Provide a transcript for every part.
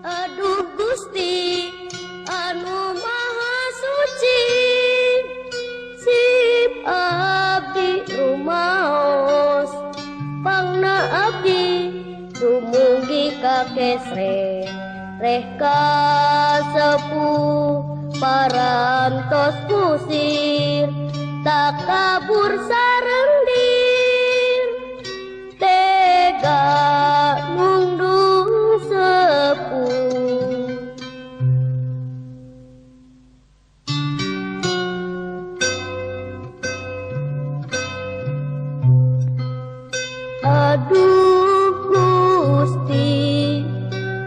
Aduh Gusti anu maha suci, sip abdi rumaos pangna abdi dumugi ka kesre reh kasepuh parantos kusir takabur sareng dir tega nundung sepuh. Aduh Gusti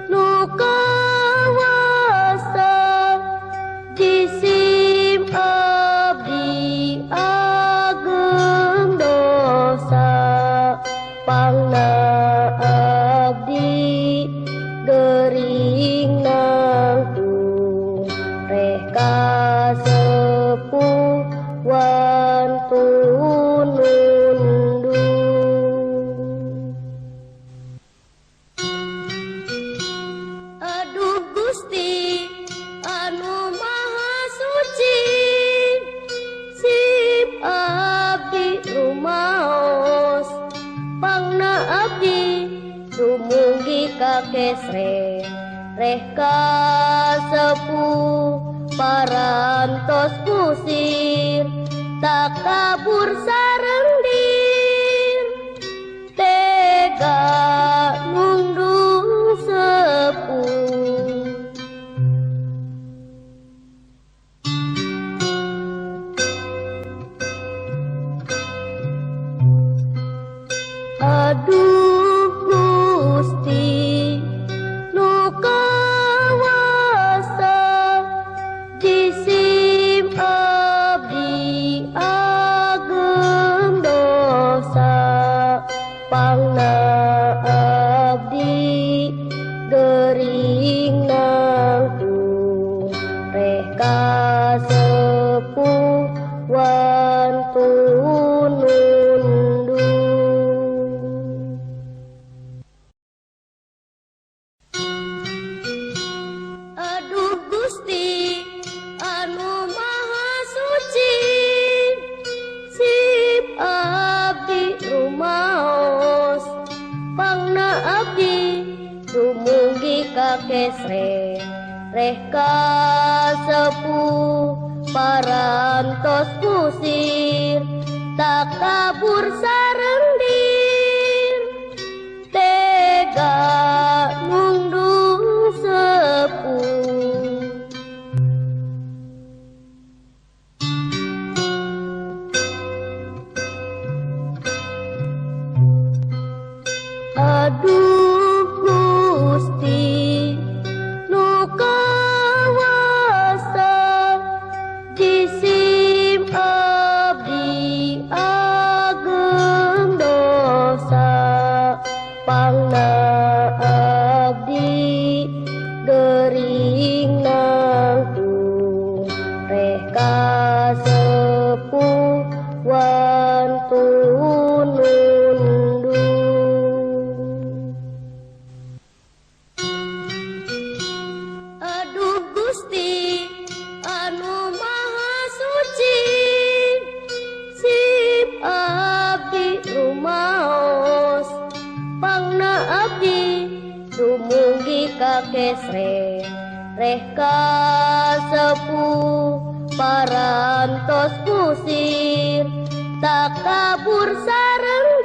nu kawasa jisim abdi ageng dosa pangna abdi gering nangtung reh kasepuh wantun nundung. Aduh Gusti anu maha suci, sip abdi rumaos pangna abdi dumugi ka kesre reh kasepuh parantos kusir takabur sareng dir tega nundung sepuh. Aduh Gusti nu kawasa jisim abdi ageng dosa pangna abdi gering nangtung reh kasepuh wantun nundung. Aduh Gusti anu maha suci, sip abdi rumaos pangna abdi dumugi ka kesre reh kasepuh parantos kusir takabur sareng dir tega nundung sepuh. Aduh Gusti nu kawasa jisim abdi ageng dosa pangna abdi gering nangtung reh kasepuh wantun nundung. Aduh Gusti anu maha suci, sip abdi rumaos pangna abdi dumugi ka kesre Reh kasepuh parantos kusir takabur sareng.